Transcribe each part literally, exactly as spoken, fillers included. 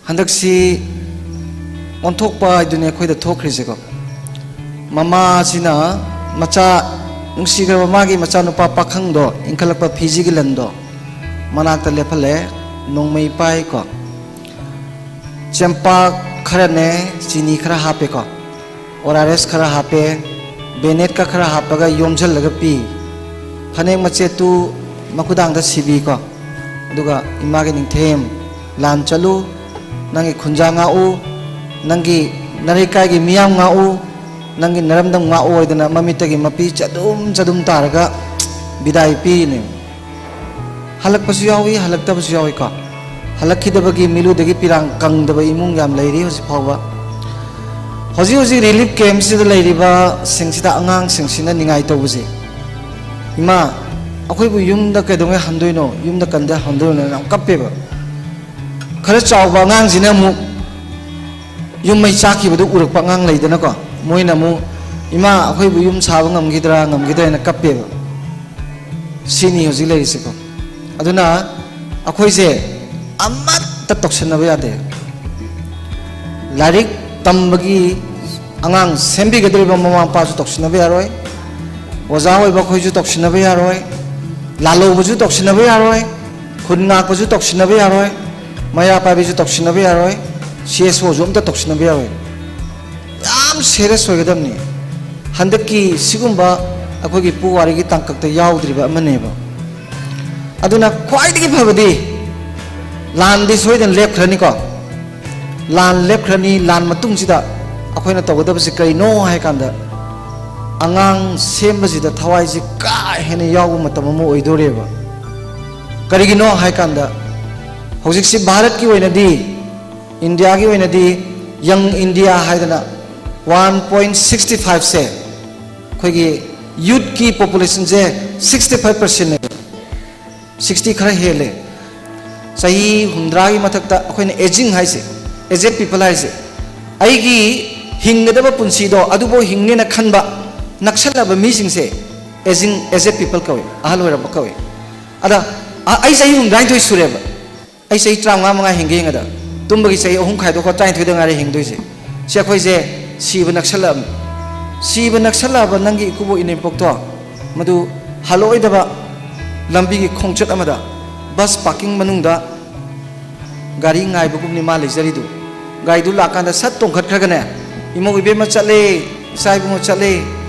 ꯍꯟꯗꯛꯁꯤ ꯑꯣꯟꯊꯣꯛꯄ ꯍꯥꯏꯗꯨꯅꯤ ꯑꯩꯈꯣꯏꯗ ꯊꯣꯛꯈ꯭ꯔꯤꯁꯦꯀꯣ꯫ ꯃꯃꯥꯁꯤꯅ ꯃꯆꯥ, ꯅꯨꯡꯁꯤꯈ꯭ꯔꯕ ꯃꯥꯒꯤ ꯃꯆꯥꯅꯨꯄꯥ ꯄꯥꯈꯪꯗꯣ ꯏꯟꯈꯠꯂꯛꯄ ꯐꯤꯖꯤꯒꯤ ꯂꯟꯗꯣ ꯃꯅꯥꯛꯇ ꯂꯦꯞꯍꯜꯂꯦ꯫ ꯅꯣꯡꯃꯩ ꯄꯥꯏꯀꯣ, ꯆꯦꯡꯄꯥꯛ ꯈꯔꯅꯦ, ꯆꯤꯅꯤ ꯈꯔ ꯍꯥꯞꯄꯦꯀꯣ, ꯑꯣ ꯑꯥꯔ ꯑꯦꯁ ꯈꯔ ꯍꯥꯞꯄꯦ, ꯕꯦꯅꯦꯠꯀ ꯈꯔ ꯍꯥꯞꯄꯒ ꯌꯣꯝꯁꯤꯜꯂꯒ ꯄꯤ꯫ ꯐꯅꯦꯛ ꯃꯆꯦꯠꯇꯨ ꯃꯈꯨꯗꯥꯡꯗ ꯁꯤꯕꯤꯀꯣ, ꯑꯗꯨꯒ "ꯏꯃꯥꯒꯤ ꯅꯤꯡꯊꯦꯝ, ꯂꯥꯟ ꯆꯠꯂꯨ, ꯅꯪꯒꯤ ꯈꯨꯟꯖꯥ ꯉꯥꯛꯎ, ꯅꯪꯒꯤ ꯅꯔꯩꯀꯥꯏꯒꯤ ꯃꯤꯌꯥꯝ ꯉꯥꯛꯎ, ꯅꯪꯒꯤ ꯅꯔꯝꯗꯝ ꯉꯥꯛꯎ" ꯍꯥꯏꯗꯅ ꯃꯃꯤꯠꯇꯒꯤ ꯃꯄꯤ ꯆꯗꯨꯝ ꯆꯗꯨꯝ ꯇꯥꯔꯒ ꯕꯤꯗꯥꯏ ꯄꯤꯔꯤꯅꯦ꯫ ꯍꯜꯂꯛꯄꯁꯨ ꯌꯥꯎꯏ, ꯍꯜꯂꯛꯇꯕꯁꯨ ꯌꯥꯎꯏꯀꯣ꯫ ꯍꯜꯂꯛꯈꯤꯗꯕꯒꯤ ꯃꯤꯠꯂꯨꯗꯒꯤ ꯄꯤꯔꯥꯡ ꯀꯪꯗꯕ ꯏꯃꯨꯡ ꯌꯥꯝ ꯂꯩꯔꯤ ꯍꯧꯖꯤꯛ ꯐꯥꯎꯕ꯫ ꯍꯧꯖꯤꯛ ꯍꯧꯖꯤꯛ ꯔꯤꯂꯤꯐ ꯀꯦꯝꯞꯁꯤꯗ ꯂꯩꯔꯤꯕꯁꯤꯡꯁꯤꯗ ꯑꯉꯥꯡꯁꯤꯡꯁꯤꯅ ꯅꯤꯡꯉꯥꯏ ꯇꯧꯕꯁꯦ, "ꯏꯃꯥ, ꯑꯩꯈꯣꯏꯕꯨ ꯌꯨꯝꯗ ꯀꯩꯗꯧꯉꯩ ꯍꯟꯗꯣꯏꯅꯣ? ꯌꯨꯝꯗ ꯀꯟꯗ ꯍꯟꯗꯣꯏꯅꯣ?" ꯌꯥꯝ ꯀꯞꯄꯦꯕ꯫ ꯈꯔ ꯆꯥꯎꯕ ꯑꯉꯥꯡꯁꯤꯅ ꯑꯃꯨꯛ ꯌꯨꯝ ꯃꯩ ꯆꯥꯛꯈꯤꯕꯗꯨ ꯎꯔꯛꯄ ꯑꯉꯥꯡ ꯂꯩꯗꯅꯀꯣ, ꯃꯣꯏꯅ ꯑꯃꯨꯛ, "ꯏꯃꯥ, ꯑꯩꯈꯣꯏꯕꯨ ꯌꯨꯝ ꯁꯥꯕ ꯉꯝꯈꯤꯗ꯭ꯔꯥ, ꯉꯝꯈꯤꯗ꯭ꯔꯥ?" ꯍꯥꯏꯅ ꯀꯞꯄꯦꯕ꯫ ꯁꯤꯅꯤ ꯍꯧꯖꯤꯛ ꯂꯩꯔꯤꯁꯦꯀꯣ꯫ ꯑꯗꯨꯅ ꯑꯩꯈꯣꯏꯁꯦ ꯑꯃꯠꯇ ꯇꯧꯁꯟꯅꯕ ꯌꯥꯗꯦ꯫ ꯂꯥꯏꯔꯤꯛ ꯇꯝꯕꯒꯤ ꯑꯉꯥꯡ ꯁꯦꯝꯕꯤꯒꯗꯧꯔꯤꯕ ꯃꯃꯥ ꯃꯄꯥꯁꯨ ꯇꯧꯁꯤꯟꯅꯕ ꯌꯥꯔꯣꯏ, ꯑꯣꯖꯥ ꯑꯣꯏꯕ ꯑꯩꯈꯣꯏꯁꯨ ꯇꯧꯁꯤꯟꯅꯕ ꯌꯥꯔꯣꯏ, ꯂꯥꯜꯍꯧꯕꯁꯨ ꯇꯧꯁꯤꯟꯅꯕ ꯌꯥꯔꯣꯏ, ꯈꯨꯟ ꯉꯥꯛꯄꯁꯨ ꯇꯧꯁꯤꯟꯅꯕ ꯌꯥꯔꯣꯏ, ꯃꯩꯔꯥ ꯄꯥꯏꯕꯤꯁꯨ ꯇꯧꯁꯤꯟꯅꯕ ꯌꯥꯔꯣꯏ, ꯁꯤ ꯑꯦꯁ ꯑꯣꯁꯨ ꯑꯝꯇ ꯇꯧꯁꯤꯟꯅꯕ ꯌꯥꯔꯣꯏ꯫ ꯌꯥꯝ ꯁꯦꯔꯤꯌꯁ ꯑꯣꯏꯒꯗꯕꯅꯤ꯫ ꯍꯟꯗꯛꯀꯤ ꯁꯤꯒꯨꯝꯕ ꯑꯩꯈꯣꯏꯒꯤ ꯄꯨꯋꯥꯔꯤꯒꯤ ꯇꯥꯡꯀꯛꯇ ꯌꯥꯎꯗ꯭ꯔꯤꯕ ꯑꯃꯅꯦꯕ꯫ ꯑꯗꯨꯅ ꯈ꯭ꯋꯥꯏꯗꯒꯤ ꯐꯕꯗꯤ ꯂꯥꯟꯗꯤ ꯁꯣꯏꯗꯅ ꯂꯦꯞꯈ꯭ꯔꯅꯤꯀꯣ꯫ ꯂꯥꯟ ꯂꯦꯞꯈ꯭ꯔꯅꯤ꯫ ꯂꯥꯟ ꯃꯇꯨꯡꯁꯤꯗ ꯑꯩꯈꯣꯏꯅ ꯇꯧꯒꯗꯕꯁꯤ ꯀꯔꯤꯅꯣ ꯍꯥꯏ ꯀꯥꯟꯗ, ꯑꯉꯥꯡ ꯁꯦꯝꯕꯁꯤꯗ ꯊꯋꯥꯏꯁꯤ ꯀꯥ ꯍꯦꯟꯅ ꯌꯥꯎꯕ ꯃꯇꯝ ꯑꯃ ꯑꯣꯏꯗꯣꯔꯦꯕ꯫ ꯀꯔꯤꯒꯤꯅꯣ ꯍꯥꯏ ꯀꯥꯟꯗ, ꯍꯧꯖꯤꯛꯁꯤ ꯚꯥꯔꯠꯀꯤ ꯑꯣꯏꯅꯗꯤ, ꯏꯟꯗꯤꯌꯥꯒꯤ ꯑꯣꯏꯅꯗꯤ ꯌꯪ ꯏꯟꯗꯤꯌꯥ ꯍꯥꯏꯗꯅ ꯋꯥꯟ ꯄꯣꯏꯟ ꯁꯤꯛꯁꯇꯤ ꯐꯥꯏꯚꯁꯦ, ꯑꯩꯈꯣꯏꯒꯤ ꯌꯨꯠꯀꯤ ꯄꯣꯄꯨꯂꯦꯁꯟꯁꯦ ꯁꯤꯛꯁꯇꯤ ꯐꯥꯏꯚ ꯄꯥꯔꯁꯦꯟꯅꯦꯕ꯫ ꯁꯤꯛꯁꯇꯤ ꯈꯔ ꯍꯦꯜꯂꯦ꯫ ꯆꯍꯤ ꯍꯨꯝꯗ꯭ꯔꯥꯒꯤ ꯃꯊꯛꯇ ꯑꯩꯈꯣꯏꯅ ꯑꯦꯖꯤꯡ ꯍꯥꯏꯁꯦ, ꯑꯦꯖꯦꯠ ꯄꯤꯄꯜ ꯍꯥꯏꯁꯦ, ꯑꯩꯒꯤ ꯍꯤꯡꯒꯗꯕ ꯄꯨꯟꯁꯤꯗꯣ ꯑꯗꯨꯐꯥꯎ ꯍꯤꯡꯅꯦꯅ ꯈꯟꯕ ꯅꯛꯁꯜꯂꯕ ꯃꯤꯁꯤꯡꯁꯦ ꯑꯦꯖꯤꯡ, ꯑꯦꯖꯦꯠ ꯄꯤꯄꯜ ꯀꯧꯏ, ꯑꯍꯜ ꯑꯣꯏꯔꯕ ꯀꯧꯏ꯫ ꯑꯗ ꯑ-, ꯑꯩ ꯆꯍꯤ ꯍꯨꯝꯗ꯭ꯔꯥꯅꯤꯊꯣꯏ ꯁꯨꯔꯦꯕ, ꯑꯩ ꯆꯍꯤ ꯇꯔꯥꯃꯉꯥ ꯃꯉꯥ ꯍꯤꯡꯒꯦ ꯌꯦꯡꯉꯗ, ꯇꯨꯝꯕꯒꯤ ꯆꯍꯤ ꯑꯍꯨꯝ ꯈꯥꯏꯗꯣꯛꯈ꯭ꯔ ꯇꯔꯥꯅꯤꯊꯣꯏꯗ ꯉꯥꯏꯔꯦ ꯍꯤꯡꯗꯣꯏꯁꯦ꯫ ꯁꯤ ꯑꯩꯈꯣꯏꯁꯦ ꯁꯤꯕ ꯅꯛꯁꯜꯂꯛꯑꯕꯅꯤ꯫ ꯁꯤꯕ ꯅꯛꯁꯜꯂꯛꯑꯕ ꯅꯪꯒꯤ ꯏꯀꯨꯕꯣꯛ ꯏꯅꯦꯝꯄꯣꯛꯇꯣ, ꯃꯗꯨ ꯍꯜꯂꯛꯑꯣꯏꯗꯕ ꯂꯝꯕꯤꯒꯤ ꯈꯣꯡꯆꯠ ꯑꯃꯗ, ꯕꯁ ꯄꯥꯔꯀꯤꯡ ꯃꯅꯨꯡꯗ ꯒꯥꯔꯤ ꯉꯥꯏꯕꯒꯨꯝꯅꯤ ꯃꯥ ꯂꯩꯖꯔꯤꯗꯨ꯫ ꯒꯥꯔꯤꯗꯨ ꯂꯥꯛꯀꯥꯟꯗ ꯁꯠ ꯇꯣꯡꯈꯠꯈ꯭ꯔꯒꯅꯦ, "ꯏꯃꯧ ꯏꯕꯦꯝꯃ ꯆꯠꯂꯦ, ꯏꯆꯥ ꯏꯕꯨꯡꯉꯣ ꯆꯠꯂꯦ"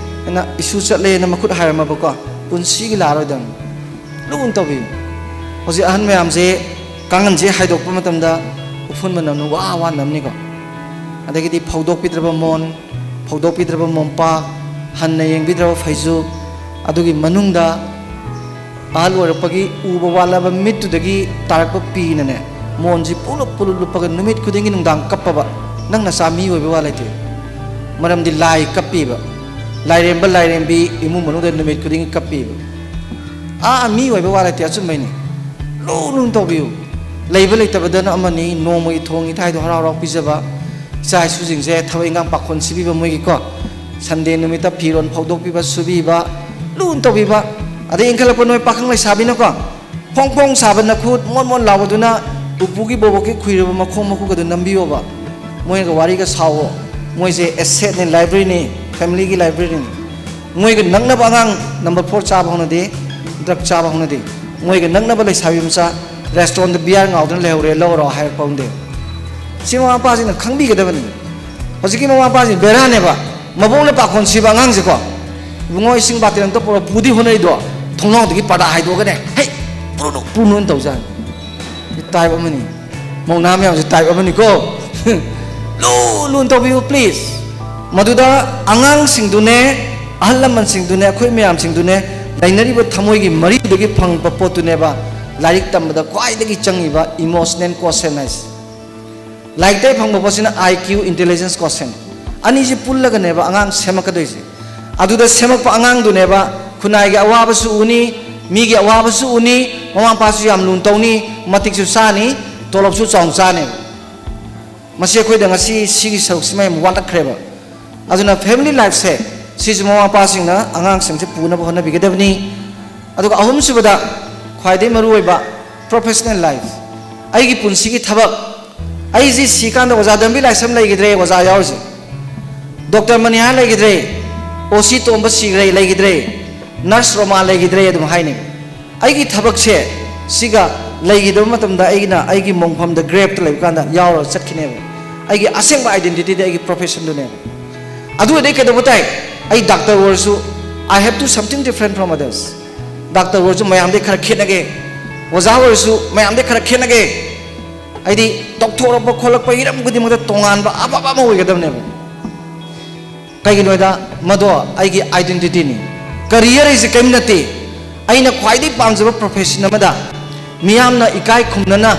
ꯑꯅ, "ꯏꯁꯨ ꯆꯠꯂꯦꯅ" ꯃꯈꯨꯠ ꯍꯥꯏꯔꯝꯃꯕꯀꯣ, ꯄꯨꯟꯁꯤꯒꯤ ꯂꯥꯛꯑꯔꯣꯏꯗꯕꯅꯤ꯫ ꯂꯨꯅ ꯇꯧꯕꯤꯌꯨ꯫ ꯍꯧꯖꯤꯛ ꯑꯍꯟ ꯃꯌꯥꯝꯁꯦ ꯀꯥꯡꯈꯟꯁꯦ ꯍꯥꯏꯗꯣꯛꯄ ꯃꯇꯝꯗ ꯎꯐꯨꯟ ꯃꯅꯝꯅ ꯋꯥ ꯋꯥ ꯅꯝꯅꯤꯀꯣ꯫ ꯑꯗꯒꯤꯗꯤ ꯐꯧꯗꯣꯛꯄꯤꯗ꯭ꯔꯕ ꯃꯣꯟ, ꯐꯧꯗꯣꯛꯄꯤꯗ꯭ꯔꯕ ꯃꯣꯝꯄꯥꯛ, ꯍꯟꯅ ꯌꯦꯡꯕꯤꯗ꯭ꯔꯕ ꯐꯩꯖꯨꯞ, ꯑꯗꯨꯒꯤ ꯃꯅꯨꯡꯗ ꯑꯍꯜ ꯑꯣꯏꯔꯛꯄꯒꯤ ꯎꯕ ꯋꯥꯠꯂꯕ ꯃꯤꯠꯇꯨꯗꯒꯤ ꯇꯥꯔꯛꯄ ꯄꯤꯅꯅꯦ, ꯃꯣꯟꯁꯤ ꯄꯨꯂꯨꯞ ꯄꯨꯂꯨꯞ ꯂꯨꯞꯄꯒ ꯅꯨꯃꯤꯠ ꯈꯨꯗꯤꯡꯒꯤ ꯅꯨꯡꯗꯥꯡ ꯀꯞꯄꯕ, ꯅꯪ ꯅꯆꯥ ꯃꯤ ꯑꯣꯏꯕ ꯋꯥ ꯂꯩꯇꯦ꯫ ꯃꯔꯝꯗꯤ ꯂꯥꯏ ꯀꯞꯄꯤꯕ, ꯂꯥꯏꯔꯦꯝꯕ ꯂꯥꯏꯔꯦꯝꯕꯤ ꯏꯃꯨꯡ ꯃꯅꯨꯡꯗ ꯅꯨꯃꯤꯠ ꯈꯨꯗꯤꯡꯒꯤ ꯀꯞꯄꯤꯕ꯫ ꯑꯥ, ꯃꯤ ꯑꯣꯏꯕ ꯋꯥ ꯂꯩꯇꯦ, ꯑꯆꯨꯝꯕꯩꯅꯤ꯫ ꯂꯨ ꯂꯨꯅ ꯇꯧꯕꯤꯌꯨ꯫ ꯂꯩꯕ ꯂꯩꯇꯕꯗꯅ ꯑꯃꯅꯤ, ꯅꯣꯡꯃꯒꯤ ꯊꯣꯡ ꯏꯊꯥꯏꯗꯣ ꯍꯔꯥꯎ ꯍꯔꯥꯎ ꯄꯤꯖꯕ, ꯏꯆꯥ ꯏꯁꯨꯁꯤꯡꯁꯦ ꯊꯕꯛ ꯏꯟꯈꯥꯡ ꯄꯥꯈꯣꯟ ꯁꯤꯕꯤꯕ ꯃꯣꯏꯒꯤꯀꯣ, ꯁꯟꯗꯦ ꯅꯨꯃꯤꯠꯇ ꯐꯤꯔꯣꯜ ꯐꯧꯗꯣꯛꯄꯤꯕ, ꯁꯨꯕꯤꯕ, ꯂꯨꯅ ꯇꯧꯕꯤꯕ꯫ ꯑꯗꯩ ꯏꯟꯈꯠꯂꯛꯄ ꯅꯣꯏ ꯄꯥꯈꯪ ꯂꯩꯁꯥꯕꯤꯅꯀꯣ, ꯐꯣꯡ ꯐꯣꯡ ꯁꯥꯕ ꯅꯈꯨꯠ ꯃꯣꯟ ꯃꯣꯟ ꯂꯥꯎꯕꯗꯨꯅ ꯄꯨꯄꯨꯒꯤ ꯕꯣꯕꯣꯛꯀꯤ ꯈꯨꯏꯔꯕ ꯃꯈꯣꯡ ꯃꯈꯨꯠꯀꯗꯨ ꯅꯝꯕꯤꯌꯣꯕ꯫ ꯃꯣꯏꯒ ꯋꯥꯔꯤꯒ ꯁꯥꯎꯋꯣ꯫ ꯃꯣꯏꯁꯦ ꯑꯦꯁꯦꯠꯅꯤ, ꯂꯥꯏꯕ꯭ꯔꯦꯔꯤꯅꯤ, ꯐꯦꯃꯤꯂꯤꯒꯤ ꯂꯥꯏꯕ꯭ꯔꯦꯔꯤꯅꯤ꯫ ꯃꯣꯏꯒ ꯅꯛꯅꯕ ꯑꯉꯥꯡ ꯅꯝꯕꯔ ꯐꯣꯔ ꯆꯥꯕ ꯍꯧꯅꯗꯦ, ꯗ꯭ꯔꯒ ꯆꯥꯕ ꯍꯧꯅꯗꯦ꯫ ꯃꯣꯏꯒ ꯅꯛꯅꯕ ꯂꯩꯁꯥꯕꯤ ꯃꯆꯥ ꯔꯦꯁꯇꯨꯔꯦꯟꯗ ꯕꯤꯌꯥꯔ ꯉꯥꯎꯗꯅ ꯂꯩꯍꯧꯔꯦ, ꯂꯧꯔꯣ ꯍꯥꯏꯔꯛꯄ ꯍꯧꯅꯗꯦ꯫ ꯁꯤ ꯃꯃꯥ ꯃꯄꯥꯁꯤꯡꯅ ꯈꯪꯕꯤꯒꯗꯕꯅꯤ꯫ ꯍꯧꯖꯤꯛꯀꯤ ꯃꯃꯥ ꯃꯄꯥꯁꯤꯡ ꯕꯦꯔꯥꯅꯦꯕ꯫ ꯃꯕꯣꯛꯅ ꯄꯥꯈꯣꯟ ꯁꯤꯕ ꯑꯉꯥꯡꯁꯦꯀꯣ, "ꯏꯕꯨꯡꯉꯣ, ꯏꯁꯤꯡ ꯕꯥꯇꯤꯟ ꯑꯝꯇ ꯄꯨꯔꯛꯑꯣ", ꯄꯨꯗꯤ ꯍꯣꯠꯅꯩꯗꯣ, ꯊꯣꯡꯅꯥꯎꯗꯒꯤ ꯄꯔꯗꯥ ꯍꯥꯏꯗꯣꯛꯑꯒꯅꯦ, "ꯍꯦ, ꯄꯨꯔꯨꯅꯨ, ꯄꯨꯔꯨꯅꯨ" ꯍꯥꯏꯅ ꯇꯧꯖꯥꯠꯅꯤ꯫ ꯁꯤ ꯇꯥꯏꯞ ꯑꯃꯅꯤ꯫ ꯃꯧꯅꯥ ꯃꯌꯥꯝꯁꯦ ꯇꯥꯏꯞ ꯑꯃꯅꯤꯀꯣ꯫ ꯂꯨ ꯂꯨꯅ ꯇꯧꯕꯤꯌꯨ, ꯄ꯭ꯂꯤꯖ꯫ ꯃꯗꯨꯗ ꯑꯉꯥꯡꯁꯤꯡꯗꯨꯅꯦ, ꯑꯍꯜ ꯂꯃꯟꯁꯤꯡꯗꯨꯅꯦ, ꯑꯩꯈꯣꯏ ꯃꯌꯥꯝꯁꯤꯡꯗꯨꯅꯦ, ꯂꯩꯅꯔꯤꯕ ꯊꯃꯣꯏꯒꯤ ꯃꯔꯤꯗꯨꯗꯒꯤ ꯐꯪꯕ ꯄꯣꯠꯇꯨꯅꯦꯕ ꯂꯥꯏꯔꯤꯛ ꯇꯝꯕꯗ ꯈ꯭ꯋꯥꯏꯗꯒꯤ ꯆꯪꯉꯤꯕ ꯏꯃꯣꯁꯅꯦꯜ ꯀꯣꯁꯦꯟ ꯍꯥꯏꯁꯦ꯫ ꯂꯥꯏꯔꯤꯛꯇꯒꯤ ꯐꯪꯕ ꯄꯣꯠꯁꯤꯅ ꯑꯥꯏ ꯀ꯭ꯌꯨ, ꯏꯟꯇꯦꯂꯤꯖꯦꯟꯁ ꯀꯣꯁꯦꯟ꯫ ꯑꯅꯤꯁꯤ ꯄꯨꯜꯂꯒꯅꯦꯕ ꯑꯉꯥꯡ ꯁꯦꯝꯃꯛꯀꯗꯣꯏꯁꯦ꯫ ꯑꯗꯨꯗ ꯁꯦꯝꯃꯛꯄ ꯑꯉꯥꯡꯗꯨꯅꯦꯕ ꯈꯨꯟꯅꯥꯏꯒꯤ ꯑꯋꯥꯕꯁꯨ ꯎꯅꯤ, ꯃꯤꯒꯤ ꯑꯋꯥꯕꯁꯨ ꯎꯅꯤ, ꯃꯃꯥ ꯃꯄꯥꯁꯨ ꯌꯥꯝ ꯂꯨꯅ ꯇꯧꯅꯤ, ꯃꯇꯤꯛꯁꯨ ꯆꯥꯅꯤ, ꯇꯣꯂꯣꯞꯁꯨ ꯆꯥꯎꯅ ꯆꯥꯅꯦꯕ꯫ ꯃꯁꯤ ꯑꯩꯈꯣꯏꯗ ꯉꯁꯤ ꯁꯤꯒꯤ ꯁꯔꯨꯛꯁꯤꯃ ꯌꯥꯝ ꯋꯥꯠꯂꯛꯈ꯭ꯔꯦꯕ꯫ ꯑꯗꯨꯅ ꯐꯦꯃꯤꯂꯤ ꯂꯥꯏꯐꯁꯦ ꯁꯤꯁꯨ ꯃꯃꯥ ꯃꯄꯥꯁꯤꯡꯅ ꯑꯉꯥꯡꯁꯤꯡꯁꯦ ꯄꯨꯅꯕ ꯍꯣꯠꯅꯕꯤꯒꯗꯕꯅꯤ꯫ ꯑꯗꯨꯒ ꯑꯍꯨꯝꯁꯨꯕꯗ, ꯈ꯭ꯋꯥꯏꯗꯒꯤ ꯃꯔꯨꯑꯣꯏꯕ, ꯄ꯭ꯔꯣꯐꯦꯁꯅꯦꯜ ꯂꯥꯏꯐ, ꯑꯩꯒꯤ ꯄꯨꯟꯁꯤꯒꯤ ꯊꯕꯛ, ꯑꯩꯁꯤ ꯁꯤꯀꯥꯟꯗ ꯑꯣꯖꯥ ꯗꯝꯕꯤ ꯂꯥꯏꯁ꯭ꯔꯝ ꯂꯩꯈꯤꯗ꯭ꯔꯦ, ꯑꯣꯖꯥ ꯌꯥꯎꯔꯤꯁꯦ꯫ ꯗꯣꯛꯇꯔ ꯃꯅꯤꯍꯥꯔ ꯂꯩꯈꯤꯗ꯭ꯔꯦ, ꯑꯣ ꯁꯤ ꯇꯣꯝꯕ ꯁꯤꯈ꯭ꯔꯦ, ꯂꯩꯈꯤꯗ꯭ꯔꯦ, ꯅꯔꯁ ꯔꯣꯃꯥ ꯂꯩꯈꯤꯗ꯭ꯔꯦ ꯑꯗꯨꯝ ꯍꯥꯏꯅꯤ꯫ ꯑꯩꯒꯤ ꯊꯕꯛꯁꯦ ꯁꯤꯒ ꯂꯩꯈꯤꯗꯕ ꯃꯇꯝꯗ ꯑꯩꯅ ꯑꯩꯒꯤ ꯃꯣꯡꯐꯝꯗ ꯒ꯭ꯔꯦꯞꯇ ꯂꯩꯕ ꯀꯥꯟꯗ ꯌꯥꯎꯔꯒ ꯆꯠꯈꯤꯅꯦꯕ꯫ ꯑꯩꯒꯤ ꯑꯁꯦꯡꯕ identityꯗꯤ ꯑꯩꯒꯤ professionꯗꯨꯅꯦꯕ꯫ ꯑꯗꯨ ꯑꯣꯏꯔꯗꯤ ꯀꯩꯗꯧꯕ ꯇꯥꯏ? ꯑꯩ ꯗꯥꯛꯇꯔ ꯑꯣꯏꯔꯁꯨ, I have to something different from others꯫ Doctor ꯑꯣꯏꯔꯁꯨ ꯃꯌꯥꯝꯗꯩ ꯈꯔ ꯈꯦꯠꯅꯒꯦ, ꯑꯣꯖꯥ ꯑꯣꯏꯔꯁꯨ ꯃꯌꯥꯝꯗꯩ ꯈꯔ ꯈꯦꯠꯅꯒꯦ꯫ ꯍꯥꯏꯗꯤ ꯇꯧꯊꯣꯔꯛꯄ ꯈꯣꯠꯂꯛꯄ ꯍꯤꯔꯝ ꯈꯨꯗꯤꯡꯃꯛꯇ ꯇꯣꯉꯥꯟꯕ ꯑꯐꯕ ꯑꯃ ꯑꯣꯏꯒꯗꯕꯅꯦꯕ꯫ ꯀꯩꯒꯤꯅꯣꯗ ꯃꯗꯣ ꯑꯩꯒꯤ identityꯅꯤ꯫ Career ꯍꯥꯏꯁꯦ ꯀꯔꯤꯝ ꯅꯠꯇꯦ꯫ ꯑꯩꯅ ꯈ꯭ꯋꯥꯏꯗꯒꯤ ꯄꯥꯝꯖꯕ profession ꯑꯃꯗ ꯃꯤꯌꯥꯝꯅ ꯏꯀꯥꯏ ꯈꯨꯝꯅꯅ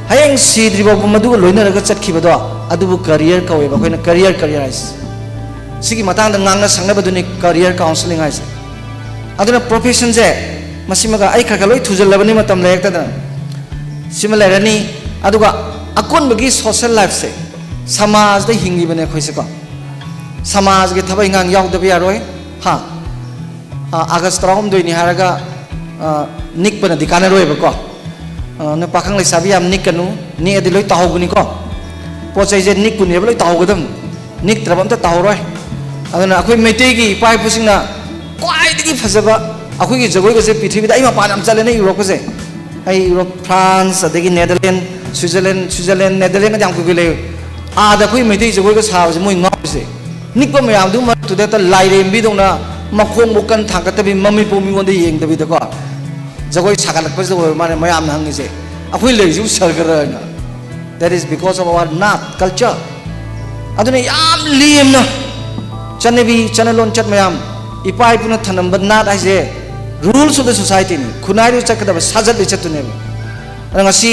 ꯍꯌꯦꯡ ꯁꯤꯗ꯭ꯔꯤ ꯐꯥꯎꯕ ꯃꯗꯨꯒ ꯂꯣꯏꯅꯔꯒ ꯆꯠꯈꯤꯕꯗꯣ, ꯑꯗꯨꯕꯨ career ꯀꯧꯋꯦꯕ꯫ ꯑꯩꯈꯣꯏꯅ career, career ꯍꯥꯏꯁꯦ꯫ ꯁꯤꯒꯤ ꯃꯇꯥꯡꯗ ꯉꯥꯡꯅ ꯁꯛꯅꯕꯗꯨꯅꯤ career counselling ꯍꯥꯏꯁꯦ꯫ ꯑꯗꯨꯅ professionꯁꯦ ꯃꯁꯤꯃꯒ ꯑꯩ ꯈꯔ ꯈꯔ ꯂꯣꯏ ꯊꯨꯖꯜꯂꯕꯅꯤ ꯃꯇꯝ ꯂꯩꯔꯛꯇꯗꯅ꯫ ꯁꯤꯃ ꯂꯩꯔꯅꯤ꯫ ꯑꯗꯨꯒ ꯑꯀꯣꯟꯕꯒꯤ social lifeꯁꯦ, ꯁꯃꯥꯖꯗ ꯍꯤꯡꯉꯤꯕꯅꯦ ꯑꯩꯈꯣꯏꯁꯦꯀꯣ꯫ ꯁꯃꯥꯖꯒꯤ ꯊꯕꯛ ꯏꯪꯈꯥꯡ ꯌꯥꯎꯗꯕ ꯌꯥꯔꯣꯏ꯫ ꯍꯥ? ꯑ, August ꯇꯔꯥꯍꯨꯝꯗꯣꯏꯅꯤ ꯍꯥꯏꯔꯒ, ꯑ, ꯅꯤꯛꯄꯅꯗꯤ ꯀꯥꯟꯅꯔꯣꯏꯕꯀꯣ꯫ ꯑ, ꯅꯣꯏ ꯄꯥꯈꯪ ꯂꯩꯁꯥꯕꯤ ꯌꯥꯝ ꯅꯤꯛꯀꯅꯨ, ꯅꯤꯛꯑꯗꯤ ꯂꯣꯏ ꯇꯥꯍꯧꯕꯅꯤꯀꯣ꯫ ꯄꯣꯠ ꯆꯩꯁꯦ ꯅꯤꯛꯄꯅꯦꯕ ꯂꯣꯏ ꯇꯥꯍꯧꯒꯗꯕꯅꯤ, ꯅꯤꯛꯇ꯭ꯔꯕ ꯑꯝꯇ ꯇꯥꯍꯧꯔꯣꯏ꯫ ꯑꯗꯨꯅ ꯑꯩꯈꯣꯏ ꯃꯩꯇꯩꯒꯤ ꯏꯄꯥ ꯏꯄꯨꯁꯤꯡꯅ ꯈ꯭ꯋꯥꯏꯗꯒꯤ ꯐꯖꯕ ꯑꯩꯈꯣꯏꯒꯤ ꯖꯒꯣꯏꯒꯁꯦ ꯄ꯭ꯔꯤꯊꯤꯕꯤꯗ, ꯑꯩ ꯃꯄꯥꯟ ꯌꯥꯝ ꯆꯠꯂꯦꯅꯦ, ꯌꯨꯔꯣꯞꯀꯁꯦ꯫ ꯑꯩ ꯌꯨꯔꯣꯞ, France, ꯑꯗꯒꯤ Netherlands, Switzerland, Switzerland, Netherlandsꯀꯗꯤ ꯌꯥꯝ ꯀꯨꯏ ꯀꯨꯏ ꯂꯩ꯫ ꯑꯥꯗ ꯑꯩꯈꯣꯏ ꯃꯩꯇꯩ ꯖꯒꯣꯏꯒ ꯁꯥꯕꯁꯦ ꯃꯣꯏ ꯉꯥꯎꯔꯤꯁꯦ꯫ ꯅꯤꯛꯄ ꯃꯌꯥꯝꯗꯨ ꯃꯔꯛꯇꯨꯗ ꯍꯦꯛꯇ ꯂꯥꯏꯔꯦꯝꯕꯤꯗꯧꯅ ꯃꯈꯣꯡꯕꯨ ꯀꯟ ꯊꯥꯡꯒꯠꯇꯕꯤ, ꯃꯃꯤꯠꯄꯨ ꯃꯤꯉꯣꯟꯗ ꯌꯦꯡꯗꯕꯤꯗꯀꯣ ꯖꯒꯣꯏ ꯁꯥꯒꯠꯂꯛꯄꯁꯤꯗ ꯑꯣꯏꯕ ꯃꯥꯅ ꯃꯌꯥꯝꯅ ꯍꯪꯉꯤꯁꯦ, "ꯑꯩꯈꯣꯏ ꯂꯩꯔꯤꯁꯤꯕꯨ ꯁꯔꯒꯔ?" ꯍꯥꯏꯅ꯫ That is because of our ꯅꯥꯠ, culture꯫ ꯑꯗꯨꯅ ꯌꯥꯝ ꯂꯦꯝꯅ ꯆꯠꯅꯕꯤ, ꯆꯠꯅ ꯂꯣꯟꯆꯠ ꯃꯌꯥꯝ, ꯏꯄꯥ ꯏꯄꯨꯅ ꯊꯝꯂꯝꯕ ꯅꯥꯠ ꯍꯥꯏꯁꯦ rules of the societyꯅꯤ, ꯈꯨꯟꯅꯥꯏꯗꯨ ꯆꯠꯀꯗꯕ, ꯁꯥꯖꯠ ꯂꯤꯆꯠꯇꯨꯅꯦꯕ꯫ ꯑꯗꯣ ꯉꯁꯤ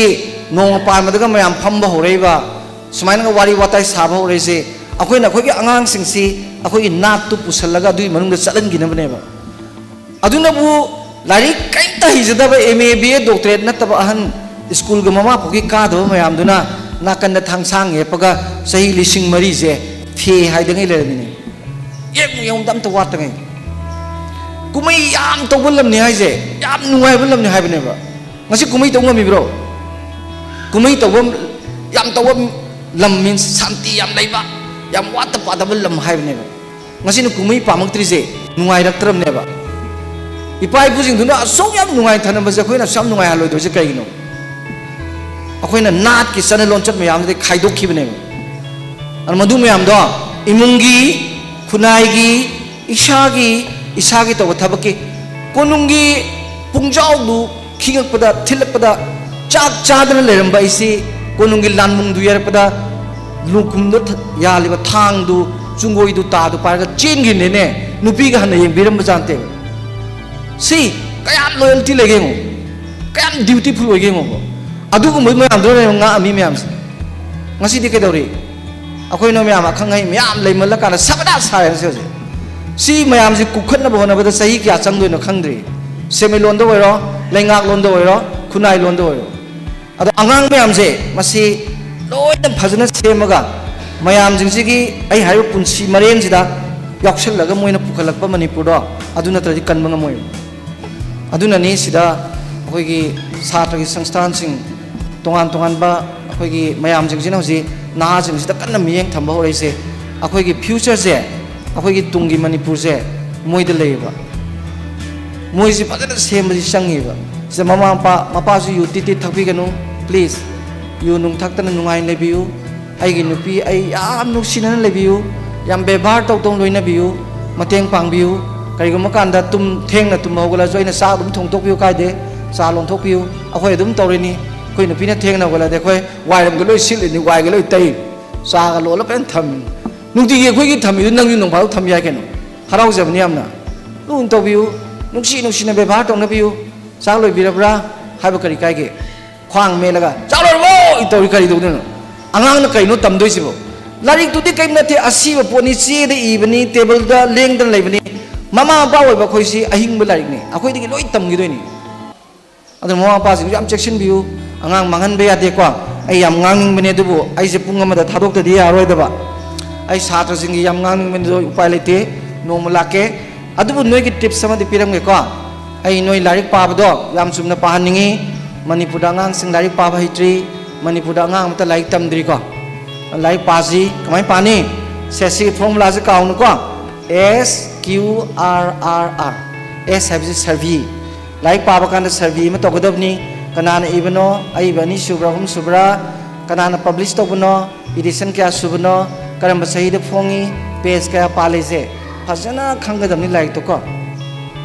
ꯅꯣꯡꯃ ꯄꯥꯟꯕꯗꯒ ꯃꯌꯥꯝ ꯐꯝꯕ ꯍꯧꯔꯛꯏꯕ, ꯁꯨꯃꯥꯏꯅꯒ ꯋꯥꯔꯤ ꯋꯥꯇꯥꯏ ꯁꯥꯕ ꯍꯧꯔꯛꯏꯁꯦ, ꯑꯩꯈꯣꯏꯅ ꯑꯩꯈꯣꯏꯒꯤ ꯑꯉꯥꯡꯁꯤꯡꯁꯤ ꯑꯩꯈꯣꯏꯒꯤ ꯅꯥꯠꯇꯨ ꯄꯨꯁꯜꯂꯒ ꯑꯗꯨꯒꯤ ꯃꯅꯨꯡꯗ ꯆꯠꯍꯟꯈꯤꯅꯕꯅꯦꯕ꯫ ꯑꯗꯨꯅꯕꯨ ꯂꯥꯏꯔꯤꯛ ꯀꯔꯤꯝꯇ ꯍꯩꯖꯗꯕ, M A, B A, doctorate ꯅꯠꯇꯕ ꯑꯍꯟ, ꯁ꯭ꯀꯨꯜꯒ ꯃꯃꯥ ꯄꯣꯛꯀꯤ ꯀꯥꯗꯕ ꯃꯌꯥꯝꯗꯨꯅ ꯅꯥꯀꯟꯗ ꯊꯥꯡꯁꯥꯡ ꯌꯦꯞꯄꯒ ꯆꯍꯤ ꯂꯤꯁꯤꯡ ꯃꯔꯤꯁꯦ ꯐꯦ ꯍꯥꯏꯗꯉꯩ ꯂꯩꯔꯝꯃꯤꯅꯦ꯫ ꯌꯦꯡꯉꯨ ꯌꯦꯡꯉꯨꯗ ꯑꯝꯇ ꯋꯥꯠꯇꯉꯩ꯫ ꯀꯨꯝꯍꯩ ꯌꯥꯝ ꯇꯧꯕ ꯂꯝꯅꯤ ꯍꯥꯏꯁꯦ, ꯌꯥꯝ ꯅꯨꯡꯉꯥꯏꯕ ꯂꯝꯅꯤ ꯍꯥꯏꯕꯅꯦꯕ꯫ ꯉꯁꯤ ꯀꯨꯝꯍꯩ ꯇꯧ ꯉꯝꯃꯤꯕ꯭ꯔꯣ? ꯀꯨꯝꯍꯩ ꯇꯧꯕ ꯌꯥꯝ ꯇꯧꯕ ꯂꯝ, means ꯁꯥꯟꯇꯤ ꯌꯥꯝ ꯂꯩꯕ, ꯌꯥꯝ ꯋꯥꯠꯇ ꯄꯥꯗꯕ ꯂꯝ ꯍꯥꯏꯕꯅꯦꯕ꯫ ꯉꯁꯤꯅ ꯀꯨꯝꯍꯩ ꯄꯥꯝꯃꯛꯇ꯭ꯔꯤꯁꯦ ꯅꯨꯡꯉꯥꯏꯔꯛꯇ꯭ꯔꯕꯅꯦꯕ꯫ ꯏꯄꯥ ꯏꯄꯨꯁꯤꯡꯗꯨꯅ ꯑꯁꯨꯛ ꯌꯥꯝ ꯅꯨꯡꯉꯥꯏ ꯊꯅꯕꯁꯦ ꯑꯩꯈꯣꯏꯅ ꯑꯁꯨꯛ ꯌꯥꯝ ꯅꯨꯡꯉꯥꯏꯍꯜꯂꯣꯏꯗꯣꯏꯁꯦ ꯀꯩꯒꯤꯅꯣ? ꯑꯩꯈꯣꯏꯅ ꯅꯥꯠꯀꯤ ꯆꯠꯅ ꯂꯣꯟꯆꯠ ꯃꯌꯥꯝꯗꯨꯗꯒꯤ ꯈꯥꯏꯗꯣꯛꯈꯤꯕꯅꯦꯕ꯫ ꯑꯗꯨ ꯃꯗꯨ ꯃꯌꯥꯝꯗꯣ ꯏꯃꯨꯡꯒꯤ, ꯈꯨꯟꯅꯥꯏꯒꯤ, ꯏꯁꯥꯒꯤ, ꯏꯁꯥꯒꯤ ꯇꯧꯕ ꯊꯕꯛꯀꯤ, ꯀꯣꯅꯨꯡꯒꯤ ꯄꯨꯡꯖꯥꯎꯗꯨ ꯈꯤꯉꯛꯄꯗ, ꯊꯤꯜꯂꯛꯄꯗ ꯆꯥꯛ ꯆꯥꯗꯅ ꯂꯩꯔꯝꯕ ꯑꯩꯁꯤ ꯀꯣꯅꯨꯡꯒꯤ ꯂꯥꯟꯕꯨꯡꯗꯨ ꯌꯩꯔꯛꯄꯗ ꯂꯨꯈꯨꯝꯗ ꯊ-, ꯌꯥꯜꯂꯤꯕ ꯊꯥꯡꯗꯨ, ꯆꯨꯡꯒꯣꯏꯗꯨ ꯇꯥꯗꯨ ꯄꯥꯏꯔꯒ ꯆꯦꯟꯈꯤꯕꯅꯤꯅꯦ꯫ ꯅꯨꯄꯤꯒ ꯍꯟꯅ ꯌꯦꯡꯕꯤꯔꯝꯕ ꯖꯥꯠ ꯅꯠꯇꯦꯕ꯫ ꯁꯤ ꯀꯌꯥꯝ loyalty ꯂꯩꯒꯦ ꯌꯦꯡꯉꯣ, ꯀꯌꯥꯝ dutiful ꯑꯣꯏꯒꯦ ꯌꯦꯡꯉꯣ꯫ ꯑꯗꯨꯒꯨꯝꯕ ꯃꯌꯥꯝꯗꯨꯅ ꯉꯥꯛꯑꯝꯃꯤ ꯃꯌꯥꯝꯁꯦ꯫ ꯉꯁꯤꯗꯤ ꯀꯩꯗꯧꯔꯤ? ꯑꯩꯈꯣꯏꯅ ꯃꯌꯥꯝ ꯑꯈꯪ ꯑꯍꯩ ꯃꯌꯥꯝ ꯂꯩꯃꯜꯂꯀꯥꯟꯗ ꯁꯕꯗꯥ ꯁꯥꯔꯦ ꯉꯁꯤ ꯍꯧꯖꯤꯛ꯫ ꯁꯤ ꯃꯌꯥꯝꯁꯤ ꯀꯨꯞꯈꯠꯅꯕ ꯍꯣꯠꯅꯕꯗ ꯆꯍꯤ ꯀꯌꯥ ꯆꯪꯗꯣꯏꯅꯣ ꯈꯪꯗ꯭ꯔꯤ꯫ ꯁꯦꯟꯃꯤꯠꯂꯣꯟꯗ ꯑꯣꯏꯔꯣ, ꯂꯩꯉꯥꯛꯂꯣꯟꯗ ꯑꯣꯏꯔꯣ, ꯈꯨꯟꯅꯥꯏꯂꯣꯟꯗ ꯑꯣꯏꯔꯣ꯫ ꯑꯗꯣ ꯑꯉꯥꯡ ꯃꯌꯥꯝꯁꯦ ꯃꯁꯤ ꯂꯣꯏꯅ ꯐꯖꯅ ꯁꯦꯝꯃꯒ ꯃꯌꯥꯝꯁꯤꯡꯁꯤꯒꯤ ꯑꯩ ꯍꯥꯏꯔꯤꯕ ꯄꯨꯟꯁꯤ ꯃꯔꯦꯟꯁꯤꯗ ꯌꯥꯎꯁꯜꯂꯒ ꯃꯣꯏꯅ ꯄꯨꯈꯠꯂꯛꯄ ꯃꯅꯤꯄꯨꯔꯗꯣ, ꯑꯗꯨ ꯅꯠꯇ꯭ꯔꯗꯤ ꯀꯟꯕ ꯉꯝꯃꯣꯏ꯫ ꯑꯗꯨꯅꯅꯤ ꯁꯤꯗ ꯑꯩꯈꯣꯏꯒꯤ ꯁꯥꯇ꯭ꯔꯒꯤ ꯁꯪꯁꯊꯥꯟꯁꯤꯡ, ꯇꯣꯉꯥꯟ ꯇꯣꯉꯥꯟꯕ ꯑꯩꯈꯣꯏꯒꯤ ꯃꯌꯥꯝꯁꯤꯡꯁꯤꯅ ꯍꯧꯖꯤꯛ ꯅꯍꯥꯁꯤꯡꯁꯤꯗ ꯀꯟꯅ ꯃꯤꯠꯌꯦꯡ ꯊꯝꯕ ꯍꯧꯔꯛꯏꯁꯦ꯫ ꯑꯩꯈꯣꯏꯒꯤ futureꯁꯦ ꯑꯩꯈꯣꯏꯒꯤ ꯇꯨꯡꯒꯤ ꯃꯅꯤꯄꯨꯔꯁꯦ ꯃꯣꯏꯗ ꯂꯩꯌꯦꯕ꯫ ꯃꯣꯏꯁꯤ ꯐꯖꯅ ꯁꯦꯝꯕꯁꯤ ꯆꯪꯉꯦꯕ꯫ ꯁꯤꯗ ꯃꯃꯥ ꯃꯄꯥ, ꯃꯄꯥꯁꯨ ꯌꯨ ꯇꯤꯠ ꯇꯤꯠ ꯊꯛꯄꯤꯒꯅꯨ, please꯫ ꯌꯨ ꯅꯨꯡ ꯊꯛꯇꯅ ꯅꯨꯡꯉꯥꯏꯅ ꯂꯩꯕꯤꯌꯨ꯫ ꯑꯩꯒꯤ ꯅꯨꯄꯤ ꯑꯩ ꯌꯥꯝ ꯅꯨꯡꯁꯤꯅꯅ ꯂꯩꯕꯤꯌꯨ, ꯌꯥꯝ ꯕꯦꯕꯥꯔ ꯇꯧ ꯇꯧꯅ ꯂꯣꯏꯅꯕꯤꯌꯨ, ꯃꯇꯦꯡ ꯄꯥꯡꯕꯤꯌꯨ꯫ ꯀꯔꯤꯒꯨꯝꯕ ꯀꯥꯟꯗ ꯇꯨꯝ-, ꯊꯦꯡꯅ ꯇꯨꯝꯕ ꯍꯧꯒꯠꯂꯁꯨ ꯑꯩꯅ ꯆꯥꯛ ꯑꯗꯨꯝ ꯊꯣꯡꯗꯣꯛꯄꯤꯌꯨ ꯀꯥꯏꯗꯦ, ꯆꯥ ꯂꯣꯟꯊꯣꯛꯄꯤꯌꯨ꯫ ꯑꯩꯈꯣꯏ ꯑꯗꯨꯝ ꯇꯧꯔꯤꯅꯤ꯫ ꯑꯩꯈꯣꯏ ꯅꯨꯄꯤꯅ ꯊꯦꯡꯅ ꯍꯧꯒꯠꯂꯗꯤ ꯑꯩꯈꯣꯏ ꯋꯥꯏꯔꯝꯒ ꯂꯣꯏ ꯁꯤꯠꯂꯤꯅꯤ, ꯋꯥꯏꯒ ꯂꯣꯏ ꯇꯩ, ꯆꯥꯒ ꯂꯣꯜꯂ ꯐꯖꯅ ꯊꯝꯃꯤ꯫ ꯅꯨꯡꯇꯤꯒꯤ ꯑꯩꯈꯣꯏꯒꯤ ꯊꯝꯃꯤꯗꯨ ꯅꯪꯁꯨ ꯅꯣꯡ ꯐꯥꯗꯣꯛ ꯊꯝ ꯌꯥꯏ ꯀꯩꯅꯣ꯫ ꯍꯔꯥꯎꯖꯕꯅꯤ ꯌꯥꯝꯅ꯫ ꯂꯨꯅ ꯇꯧꯕꯤꯌꯨ, ꯅꯨꯡꯁꯤ ꯅꯨꯡꯁꯤꯅ ꯕꯦꯕꯥꯔ ꯇꯧꯅꯕꯤꯌꯨ꯫ ꯆꯥꯛ ꯂꯣꯏꯕꯤꯔꯕ꯭ꯔꯥ ꯍꯥꯏꯕ ꯀꯔꯤ ꯀꯥꯏꯒꯦ? ꯈ꯭ꯋꯥꯡ ꯃꯦꯠꯂꯒ "ꯆꯥꯛ ꯂꯣꯏꯔꯕꯣ?" ꯇꯧꯔꯤ ꯀꯔꯤ ꯇꯧꯗꯣꯏꯅꯣ? ꯑꯉꯥꯡꯅ ꯀꯩꯅꯣ ꯇꯝꯗꯣꯏꯁꯤꯕꯣ? ꯂꯥꯏꯔꯤꯛꯇꯨꯗꯤ ꯀꯔꯤꯝ ꯅꯠꯇꯦ, ꯑꯁꯤꯕ ꯄꯣꯠꯅꯤ, ꯆꯦꯗ ꯏꯕꯅꯤ, ꯇꯦꯕꯜꯗ ꯂꯦꯡꯗꯅ ꯂꯩꯕꯅꯤ꯫ ꯃꯃꯥ ꯃꯄꯥ ꯑꯣꯏꯕ ꯑꯩꯈꯣꯏꯁꯤ ꯑꯍꯤꯡꯕ ꯂꯥꯏꯔꯤꯛꯅꯤ, ꯑꯩꯈꯣꯏꯗꯒꯤ ꯂꯣꯏ ꯇꯝꯈꯤꯗꯣꯏꯅꯤ꯫ ꯑꯗꯨꯅ ꯃꯃꯥ ꯃꯄꯥꯁꯤꯡꯁꯨ ꯌꯥꯝ ꯆꯦꯛꯁꯤꯟꯕꯤꯌꯨ꯫ ꯑꯉꯥꯡ ꯃꯥꯡꯍꯟꯕ ꯌꯥꯗꯦꯀꯣ꯫ ꯑꯩ ꯌꯥꯝ ꯉꯥꯡꯅꯤꯡꯕꯅꯦ, ꯑꯗꯨꯕꯨ ꯑꯩꯁꯦ ꯄꯨꯡ ꯑꯃꯗ ꯊꯥꯗꯣꯛꯇꯗꯤ ꯌꯥꯔꯣꯏꯗꯕ꯫ ꯑꯩ ꯁꯥꯇ꯭ꯔꯁꯤꯡꯒꯤ ꯌꯥꯝ ꯉꯥꯡꯅꯤꯡꯕꯅꯦ, ꯑꯗꯣ ꯎꯄꯥꯏ ꯂꯩꯇꯦ꯫ ꯅꯣꯡꯃ ꯂꯥꯛꯀꯦ꯫ ꯑꯗꯨꯕꯨ ꯅꯣꯏꯒꯤ tips ꯑꯃꯗꯤ ꯄꯤꯔꯝꯒꯦꯀꯣ꯫ ꯑꯩ ꯅꯣꯏ ꯂꯥꯏꯔꯤꯛ ꯄꯥꯕꯗꯣ ꯌꯥꯝ ꯆꯨꯝꯅ ꯄꯥꯍꯟꯅꯤꯡꯉꯤ꯫ ꯃꯅꯤꯄꯨꯔꯗ ꯑꯉꯥꯡꯁꯤꯡ ꯂꯥꯏꯔꯤꯛ ꯄꯥꯕ ꯍꯩꯇ꯭ꯔꯤ꯫ ꯃꯅꯤꯄꯨꯔꯗ ꯑꯉꯥꯡ ꯑꯃꯇ ꯂꯥꯏꯔꯤꯛ ꯇꯝꯗ꯭ꯔꯤꯀꯣ꯫ ꯂꯥꯏꯔꯤꯛ ꯄꯥꯁꯤ꯫ ꯀꯃꯥꯏꯅ ꯄꯥꯅꯤ? ꯁꯦ, ꯁꯤꯒꯤ formula ꯁꯦ ꯀꯥꯎꯅꯨꯀꯣ꯫ S Q R R R꯫ S ꯍꯥꯏꯕꯁꯤ survey꯫ ꯂꯥꯏꯔꯤꯛ ꯄꯥꯕ ꯀꯥꯟꯗ survey ꯑꯃ ꯇꯧꯒꯗꯕꯅꯤ꯫ ꯀꯅꯥꯅ ꯏꯕꯅꯣ? ꯑꯏꯕ ꯑꯅꯤ ꯁꯨꯕ꯭ꯔꯥ, ꯑꯍꯨꯝ ꯁꯨꯕ꯭ꯔꯥ? ꯀꯅꯥꯅ publish ꯇꯧꯕꯅꯣ? Edition ꯀꯌꯥ ꯁꯨꯕꯅꯣ? ꯀꯔꯝꯕ ꯆꯍꯤꯗ ꯐꯣꯡꯉꯤ? Page ꯀꯌꯥ ꯄꯥꯜꯂꯤꯁꯦ ꯐꯖꯅ ꯈꯪꯒꯗꯕꯅꯤ ꯂꯥꯏꯔꯤꯛꯇꯣꯀꯣ꯫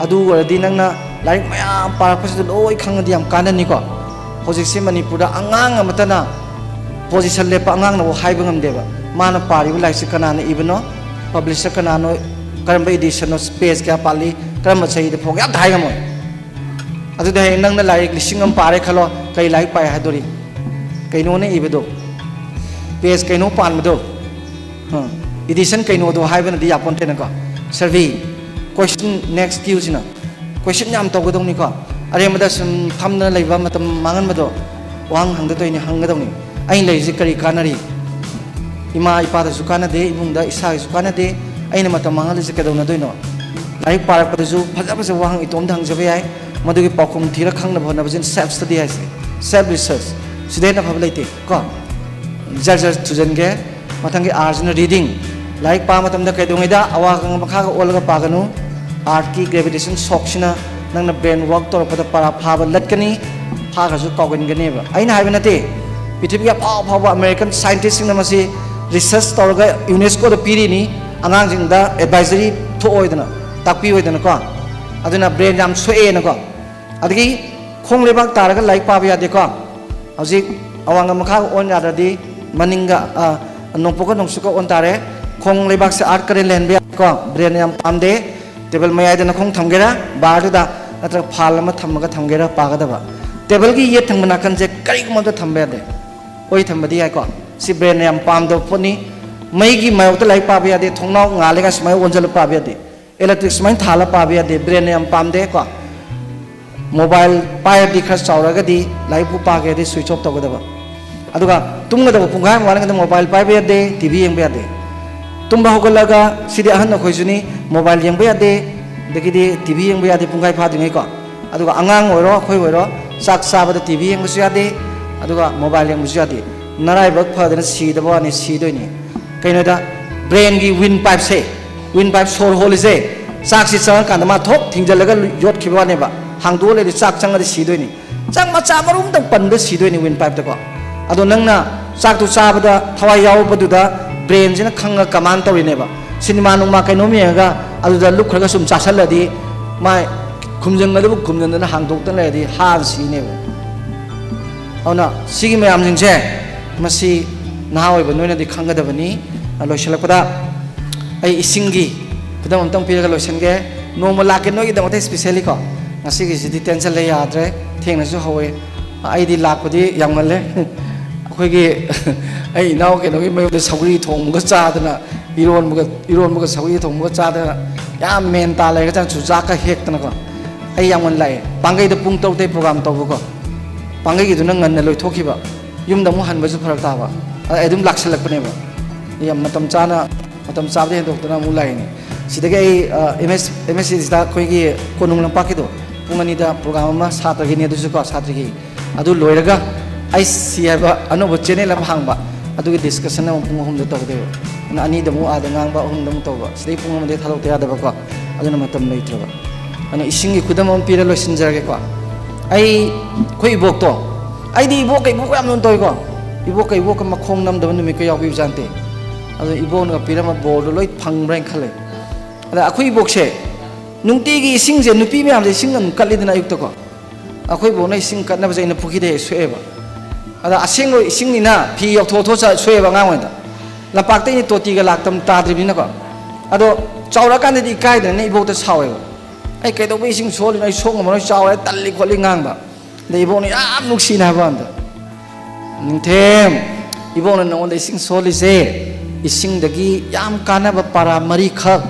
ꯑꯗꯨ ꯑꯣꯏꯔꯗꯤ ꯅꯪꯅ ꯂꯥꯏꯔꯤꯛ ꯃꯌꯥꯝ ꯄꯥꯔꯛꯄꯁꯤꯗ ꯂꯣꯏ ꯈꯪꯉꯗꯤ ꯌꯥꯝ ꯀꯥꯟꯅꯅꯤꯀꯣ꯫ ꯍꯧꯖꯤꯛꯁꯦ ꯃꯅꯤꯄꯨꯔꯗ ꯑꯉꯥꯡ ꯑꯃꯠꯇꯅ position ꯂꯦꯞꯄ ꯑꯉꯥꯡꯅꯕꯨ ꯍꯥꯏꯕ ꯉꯝꯗꯦꯕ꯫ ꯃꯥꯅ ꯄꯥꯔꯤꯕ ꯂꯥꯏꯔꯤꯛꯁꯦ ꯀꯅꯥꯅ ꯏꯕꯅꯣ, publisher ꯀꯅꯥꯅꯣ, ꯀꯔꯝꯕ edition ꯅꯣ, page ꯀꯌꯥ ꯄꯥꯜꯂꯤ, ꯀꯔꯝꯕ ꯆꯍꯤꯗ ꯐꯣꯡꯉꯤ, ꯑꯝꯇ ꯍꯥꯏ ꯉꯝꯃꯣꯏ꯫ ꯑꯗꯨꯗꯤ ꯍꯌꯦꯡ ꯅꯪꯅ ꯂꯥꯏꯔꯤꯛ ꯂꯤꯁꯤꯡ ꯑꯃ ꯄꯥꯔꯦ ꯈꯜꯂꯣ, ꯀꯔꯤ ꯂꯥꯏꯔꯤꯛ ꯄꯥꯏ ꯍꯥꯏꯗꯣꯔꯤ? ꯀꯩꯅꯣꯅ ꯏꯕꯗꯣ, page ꯀꯩꯅꯣ ꯄꯥꯟꯕꯗꯣ, ꯑ, edition ꯀꯩꯅꯣꯗꯣ ꯍꯥꯏꯕꯅꯗꯤ ꯌꯥꯄꯣꯟꯇꯦꯅꯀꯣ꯫ Survey, question next Q ꯁꯤꯅ꯫ Question ꯌꯥꯝ ꯇꯧꯒꯗꯧꯅꯤꯀꯣ꯫ ꯑꯔꯦꯝꯕꯗ ꯁꯨꯝ ꯐꯝꯗꯅ ꯂꯩꯕ, ꯃꯇꯝ ꯃꯥꯡꯍꯟꯕꯗꯣ꯫ ꯋꯥꯍꯪ ꯍꯪꯗꯣꯏꯅꯤ, ꯍꯪꯒꯗꯧꯅꯤ꯫ ꯑꯩꯅ ꯂꯩꯔꯤꯁꯦ ꯀꯔꯤ ꯀꯥꯟꯅꯔꯤ? ꯏꯃꯥ ꯏꯄꯥꯗꯁꯨ ꯀꯥꯟꯅꯗꯦ, ꯏꯃꯨꯡꯗ ꯏꯁꯥꯒꯤꯁꯨ ꯀꯥꯟꯅꯗꯦ꯫ ꯑꯩꯅ ꯃꯇꯝ ꯃꯥꯡꯍꯜꯂꯤꯁꯦ ꯀꯩꯗꯧꯅꯗꯣꯏꯅꯣ? ꯂꯥꯏꯔꯤꯛ ꯄꯥꯔꯛꯄꯗꯁꯨ ꯐꯖ ꯐꯖꯕ ꯋꯥꯍꯪ ꯏꯇꯣꯝꯗ ꯍꯪꯖꯕ ꯌꯥꯏ꯫ ꯃꯗꯨꯒꯤ ꯄꯥꯎꯈꯨꯝ ꯊꯤꯔ ꯈꯪꯅꯕ ꯍꯣꯠꯅꯕꯁꯤꯅ self study ꯍꯥꯏꯁꯦ, self research꯫ ꯁꯤꯗ ꯍꯦꯟꯅ ꯐꯕ ꯂꯩꯇꯦ ꯀꯣ꯫ ꯖꯔ ꯖꯔ ꯊꯨꯖꯟꯒꯦ꯫ ꯃꯊꯪꯒꯤ R ꯁꯤꯅ reading꯫ ꯂꯥꯏꯔꯤꯛ ꯄꯥꯕ ꯃꯇꯝꯗ ꯀꯩꯗꯧꯉꯩꯗ ꯑꯋꯥꯡ ꯃꯈꯥꯒ ꯑꯣꯜꯂꯒ ꯄꯥꯒꯅꯨ꯫ Earth ꯀꯤ gravitation shock ꯁꯤꯅ ꯅꯪꯅ brain work ꯇꯧꯔꯛꯄꯗ ꯄꯔꯥ ꯐꯥꯕ ꯂꯠꯀꯅꯤ, ꯐꯥꯈ꯭ꯔꯁꯨ ꯀꯥꯎꯒꯟꯒꯅꯦꯕ꯫ ꯑꯩꯅ ꯍꯥꯏꯕ ꯅꯠꯇꯦ, ꯄ꯭ꯔꯤꯊꯤꯕꯤꯒꯤ ꯑꯐꯥꯎ ꯑꯐꯥꯎꯕ American scientist ꯁꯤꯡꯅ ꯃꯁꯤ research ꯇꯧꯔꯒ UNESCO ꯗ ꯄꯤꯔꯤꯅꯤ, ꯑꯉꯥꯡꯁꯤꯡꯗ advisory ꯊꯣꯛꯑꯣꯏꯗꯅ, ꯇꯥꯛꯄꯤꯑꯣꯏꯗꯅꯀꯣ꯫ ꯑꯗꯨꯅ brain ꯌꯥꯝ ꯁꯣꯛꯑꯦꯅꯀꯣ꯫ ꯑꯗꯒꯤ ꯈꯣꯡ ꯂꯩꯕꯥꯛ ꯇꯥꯔꯒ ꯂꯥꯏꯔꯤꯛ ꯄꯥꯕ ꯌꯥꯗꯦꯀꯣ꯫ ꯍꯧꯖꯤꯛ ꯑꯋꯥꯡꯒ ꯃꯈꯥꯒ ꯑꯣꯟ ꯌꯥꯗ꯭ꯔꯗꯤ ꯃꯅꯤꯡꯒ, ꯑ, ꯅꯣꯡꯄꯣꯛꯀ ꯅꯣꯡꯆꯨꯞꯀ ꯑꯣꯟ ꯇꯥꯔꯦ꯫ ꯈꯣꯡ ꯂꯩꯕꯥꯛꯁꯦ earth ꯀꯔꯦꯟ ꯂꯩꯍꯟꯕ ꯌꯥꯏꯀꯣ, brain ꯌꯥꯝ ꯄꯥꯝꯗꯦ꯫ Table ꯃꯌꯥꯏꯗ ꯅꯈꯣꯡ ꯊꯝꯒꯦꯔꯥ, bar ꯗꯨꯗ, ꯅꯠꯇ꯭ꯔꯒ ꯐꯥꯜ ꯑꯃ ꯊꯝꯃꯒ ꯊꯝꯒꯦꯔꯥ ꯄꯥꯒꯗꯕ꯫ Table ꯒꯤ ꯌꯦꯠ ꯊꯪꯕ ꯅꯥꯀꯟꯁꯦ ꯀꯔꯤꯒꯨꯝꯕ ꯑꯝꯇ ꯊꯝꯕ ꯌꯥꯗꯦ꯫ ꯑꯣꯏ ꯊꯝꯕꯗꯤ ꯌꯥꯏꯀꯣ꯫ ꯁꯤ brain ꯅ ꯌꯥꯝ ꯄꯥꯝꯗꯕ ꯄꯣꯠꯅꯤ꯫ ꯃꯩꯒꯤ ꯃꯥꯌꯣꯛꯇ ꯂꯥꯏꯔꯤꯛ ꯄꯥꯕ ꯌꯥꯗꯦ, ꯊꯣꯡꯅꯥꯎ ꯉꯥꯜꯂꯦꯒ ꯁꯨꯃꯥꯏꯅ ꯑꯣꯟꯁꯤꯜꯂ ꯄꯥꯕ ꯌꯥꯗꯦ꯫ Electric ꯁꯨꯃꯥꯏꯅ ꯊꯥꯜꯂ ꯄꯥꯕ ꯌꯥꯗꯦ, brain ꯅ ꯌꯥꯝ ꯄꯥꯝꯗꯦꯀꯣ꯫ Mobile ꯄꯥꯏꯔꯗꯤ ꯈꯔ ꯆꯥꯎꯔꯒꯗꯤ ꯂꯥꯏꯔꯤꯛꯄꯨ ꯄꯥꯒꯦ ꯍꯥꯏꯔꯗꯤ switch off ꯇꯧꯒꯗꯕ꯫ ꯑꯗꯨꯒ ꯇꯨꯝꯒꯗꯕ ꯄꯨꯡꯈꯥꯏ ꯑꯃ ꯋꯥꯠꯂꯤꯉꯩꯗ mobile ꯄꯥꯏꯕ ꯌꯥꯗꯦ, T V ꯌꯦꯡꯕ ꯌꯥꯗꯦ꯫ ꯇꯨꯝꯕ ꯍꯧꯒꯠꯂꯒ, ꯁꯤꯗꯤ ꯑꯍꯟ ꯑꯩꯈꯣꯏꯁꯨꯅꯤ, mobile ꯌꯦꯡꯕ ꯌꯥꯗꯦ, ꯑꯗꯒꯤꯗꯤ T V ꯌꯦꯡꯕ ꯌꯥꯗꯦ ꯄꯨꯡꯈꯥꯏ ꯐꯥꯗ꯭ꯔꯤꯉꯩꯀꯣ꯫ ꯑꯗꯨꯒ ꯑꯉꯥꯡ ꯑꯣꯏꯔꯣ, ꯑꯩꯈꯣꯏ ꯑꯣꯏꯔꯣ, ꯆꯥꯛ ꯆꯥꯕꯗ T V ꯌꯦꯡꯕꯁꯨ ꯌꯥꯗꯦ, ꯑꯗꯨꯒ ꯃꯣꯕꯥꯏꯜ ꯌꯦꯡꯕꯁꯨ ꯌꯥꯗꯦ꯫ ꯅꯔꯥꯏꯕꯛ ꯐꯗꯅ ꯁꯤꯗꯕ ꯋꯥꯅꯤ, ꯁꯤꯗꯣꯏꯅꯤ꯫ ꯀꯩꯅꯣꯗ, ꯕ꯭ꯔꯦꯟꯒꯤ ꯋꯤꯟ ꯄꯥꯏꯞꯁꯦ, ꯋꯤꯟ ꯄꯥꯏꯞ ꯁꯣꯔ ꯍꯣꯜꯂꯤꯁꯦ, ꯆꯥꯛꯁꯤ ꯆꯪꯉꯀꯥꯟꯗ ꯃꯥ ꯊꯣꯛ ꯊꯤꯡꯖꯤꯜꯂꯒ ꯌꯣꯠꯈꯤꯕ ꯋꯥꯅꯦꯕ꯫ ꯍꯥꯡꯗꯣꯛꯑ ꯂꯩꯔꯗꯤ ꯆꯥꯛ ꯆꯪꯉꯗꯤ ꯁꯤꯗꯣꯏꯅꯤ꯫ ꯆꯥꯛ ꯃꯆꯥ ꯃꯔꯨ ꯑꯝꯇꯪ ꯄꯟꯕꯗ ꯁꯤꯗꯣꯏꯅꯤ ꯋꯤꯟ ꯄꯥꯏꯞꯇꯀꯣ꯫ ꯑꯗꯣ ꯅꯪꯅ ꯆꯥꯛꯇꯨ ꯆꯥꯕꯗ ꯊꯋꯥꯏ ꯌꯥꯎꯕꯗꯨꯗ ꯕ꯭ꯔꯦꯟꯁꯤꯅ ꯈꯪꯉ ꯀꯃꯥꯟ ꯇꯧꯔꯤꯅꯦꯕ꯫ ꯁꯤꯅꯦꯃꯥ ꯅꯨꯡꯃꯥ ꯀꯩꯅꯣꯝ ꯌꯦꯡꯉꯒ ꯑꯗꯨꯗ ꯂꯨꯞꯈ꯭ꯔꯒ ꯁꯨꯝ ꯆꯥꯁꯜꯂꯗꯤ ꯃꯥ ꯈꯨꯝꯖꯪ ꯑꯗꯨꯕꯨ ꯈꯨꯝꯖꯪꯗꯅ ꯍꯥꯡꯗꯣꯛꯇꯅ ꯂꯩꯔꯗꯤ ꯍꯥ ꯁꯤꯅꯦꯕ꯫ ꯑꯗꯨꯅ ꯁꯤꯒꯤ ꯃꯌꯥꯝꯁꯤꯡꯁꯦ, ꯃꯁꯤ ꯅꯍꯥ ꯑꯣꯏꯕ ꯅꯣꯏꯅꯗꯤ ꯈꯪꯒꯗꯕꯅꯤ꯫ ꯂꯣꯏꯁꯤꯜꯂꯛꯄꯗ ꯑꯩ ꯏꯁꯤꯡꯒꯤ ꯈꯨꯗꯝ ꯑꯝꯇꯪ ꯄꯤꯔꯒ ꯂꯣꯏꯁꯤꯟꯒꯦ꯫ ꯅꯣꯡꯃ ꯂꯥꯛꯀꯦ ꯅꯣꯏꯒꯤꯗꯃꯛꯇ specially ꯀꯣ꯫ ꯉꯁꯤꯒꯤꯁꯤꯗꯤ ꯇꯦꯟꯁꯜꯂꯦ, ꯌꯥꯗ꯭ꯔꯦ, ꯊꯦꯡꯅꯁꯨ ꯍꯧꯋꯦ꯫ ꯑꯩꯗꯤ ꯂꯥꯛꯄꯗꯤ ꯌꯥꯝ ꯉꯜꯂꯦ꯫ ꯑꯩꯈꯣꯏꯒꯤ ꯑꯩ ꯏꯅꯥꯎ ꯀꯩꯅꯣꯒꯤ ꯃꯌꯨꯝꯗ ꯁꯧꯒ꯭ꯔꯤ ꯊꯣꯡꯕꯒ ꯆꯥꯗꯅ, ꯏꯔꯣꯟꯕꯒ, ꯏꯔꯣꯟꯕꯒ ꯁꯧꯒ꯭ꯔꯤ ꯊꯣꯡꯕꯒ ꯆꯥꯗꯅ, ꯌꯥꯝ ꯃꯦꯟ ꯇꯥ ꯂꯩꯔꯒ ꯆꯨꯖꯥꯛꯀ ꯍꯦꯛꯇꯅꯀꯣ꯫ ꯑꯩ ꯌꯥꯝ ꯉꯟꯅ ꯂꯥꯛꯑꯦ꯫ ꯄꯥꯡꯒꯩꯗ ꯄꯨꯡ ꯇꯔꯨꯛꯇꯩ program ꯇꯧꯕꯀꯣ꯫ ꯄꯥꯡꯒꯩꯒꯤꯗꯨꯅ ꯉꯟꯅ ꯂꯣꯏꯊꯣꯛꯈꯤꯕ, ꯌꯨꯝꯗ ꯑꯃꯨꯛ ꯍꯟꯕꯁꯨ ꯐꯔꯛ ꯇꯥꯕ꯫ ꯑꯗ ꯑꯩ ꯑꯗꯨꯝ ꯂꯥꯛꯁꯜꯂꯛꯄꯅꯦꯕ꯫ ꯌꯥꯝ ꯃꯇꯝ ꯆꯥꯅ, ꯃꯇꯝ ꯆꯥꯕꯗ ꯍꯦꯟꯗꯣꯛꯇꯅ ꯑꯃꯨꯛ ꯂꯥꯛꯏꯅꯦ꯫ ꯁꯤꯗꯒꯤ ꯑꯩ, ꯑ, ꯑꯦꯝ ꯑꯦꯁ, ꯑꯦꯝ ꯑꯦꯁ ꯁꯤꯗ ꯑꯩꯈꯣꯏꯒꯤ ꯀꯣꯅꯨꯡ ꯂꯝꯄꯥꯛꯀꯤꯗꯣ, ꯄꯨꯡ ꯑꯅꯤꯗ program ꯑꯃ ꯁꯥꯇ꯭ꯔꯒꯤꯅꯤ, ꯑꯗꯨꯁꯨ ꯀꯣ, ꯁꯥꯇ꯭ꯔꯒꯤ꯫ ꯑꯗꯨ ꯂꯣꯏꯔꯒ ꯑꯩ ꯁꯤ ꯍꯥꯏꯕ ꯑꯅꯧꯕ channel ꯑꯃ ꯍꯥꯡꯕ, ꯑꯗꯨꯒꯤ discussion ꯑꯃꯨꯛ ꯄꯨꯡ ꯑꯍꯨꯝꯗ ꯇꯧꯒꯗꯣꯏꯕ꯫ ꯑꯗꯨꯅ ꯑꯅꯤꯗ ꯑꯃꯨꯛ ꯑꯥꯗ ꯉꯥꯡꯕ, ꯑꯍꯨꯝꯗ ꯑꯃꯨꯛ ꯇꯧꯕ, ꯁꯤꯗꯩ ꯄꯨꯡ ꯑꯃꯗꯩ ꯊꯥꯗꯣꯛꯇ ꯌꯥꯗꯕꯀꯣ꯫ ꯑꯗꯨꯅ ꯃꯇꯝ ꯂꯩꯇ꯭ꯔꯕ꯫ ꯑꯗꯨꯅ ꯏꯁꯤꯡꯒꯤ ꯈꯨꯗꯝ ꯑꯃ ꯄꯤꯔ ꯂꯣꯏꯁꯤꯟꯖꯔꯒꯦꯀꯣ꯫ ꯑꯩ, ꯑꯩꯈꯣꯏ ꯏꯕꯣꯛꯇꯣ, ꯑꯩꯗꯤ ꯏꯕꯣꯛꯀ ꯏꯕꯣꯛꯀ ꯌꯥꯝ ꯂꯨꯅ ꯇꯧꯏꯀꯣ꯫ ꯏꯕꯣꯛꯀ ꯏꯕꯣꯛꯀ ꯃꯈꯣꯡ ꯅꯝꯗꯕ ꯅꯨꯃꯤꯠꯀ ꯌꯥꯎꯕꯤꯕꯖꯥꯠ ꯅꯠꯇꯦ꯫ ꯑꯗꯣ ꯏꯕꯣꯛꯅꯒ ꯄꯤꯔꯝꯕ ꯕꯣꯔꯗꯣ ꯂꯣꯏ ꯐꯪꯕ꯭ꯔꯥ ꯍꯥꯏꯅ ꯈꯜꯂꯦ꯫ ꯑꯗ ꯑꯩꯈꯣꯏ ꯏꯕꯣꯛꯁꯦ ꯅꯨꯡꯇꯤꯒꯤ ꯏꯁꯤꯡꯁꯦ, ꯅꯨꯄꯤ ꯃꯌꯥꯝꯁꯦ ꯏꯁꯤꯡ ꯑꯗꯨꯝ ꯀꯠꯂꯤꯗꯅ ꯑꯌꯨꯛꯇꯀꯣ꯫ ꯑꯩꯈꯣꯏ ꯏꯕꯣꯛꯅ ꯏꯁꯤꯡ ꯀꯠꯅꯕꯁꯦ ꯑꯩꯅ ꯄꯨꯈ꯭ꯔꯤꯗ ꯍꯦꯛ ꯁꯣꯛꯑꯦꯕ꯫ ꯑꯗ ꯑꯁꯦꯡꯕ ꯏꯁꯤꯡꯅꯤꯅ ꯐꯤ ꯌꯧꯊꯣꯛ ꯊꯣꯛ ꯆ-, ꯁꯣꯛꯑꯦꯕ ꯑꯉꯥꯡ ꯑꯣꯏꯅ꯫ ꯂꯝꯄꯥꯛꯇ ꯑꯩꯅ ꯇꯣꯇꯤꯒ ꯂꯥꯛꯇꯝ ꯇꯥꯗ꯭ꯔꯤꯕꯅꯤꯅꯀꯣ꯫ ꯑꯗꯣ ꯆꯥꯎꯔꯛꯑꯀꯥꯟꯗꯗꯤ ꯏꯀꯥꯏꯗꯅ ꯏꯕꯣꯛꯇ ꯁꯥꯎꯋꯦꯕ꯫ "ꯑꯩ ꯀꯩꯗꯧꯕꯩ ꯏꯁꯤꯡ ꯁꯣꯛꯍꯜꯂꯤꯅꯣ? ꯑꯩ ꯁꯣꯛ ꯉꯝꯃꯔꯣꯏ, ꯆꯥꯎꯔꯦ, ꯇꯜꯂꯤ" ꯈꯣꯠꯂꯤ ꯉꯥꯡꯕ꯫ ꯑꯗꯩ ꯏꯕꯣꯛꯅ ꯌꯥꯝ ꯅꯨꯡꯁꯤꯅ ꯍꯥꯏꯕ ꯋꯥꯅꯤꯗ, "ꯅꯤꯡꯊꯦꯝ, ꯏꯕꯣꯛꯅ ꯅꯉꯣꯟꯗ ꯏꯁꯤꯡ ꯁꯣꯛꯍꯜꯂꯤꯁꯦ, ꯏꯁꯤꯡꯗꯒꯤ ꯌꯥꯝ ꯀꯥꯟꯅꯕ ꯄꯥꯔꯥ ꯃꯔꯤꯈꯛ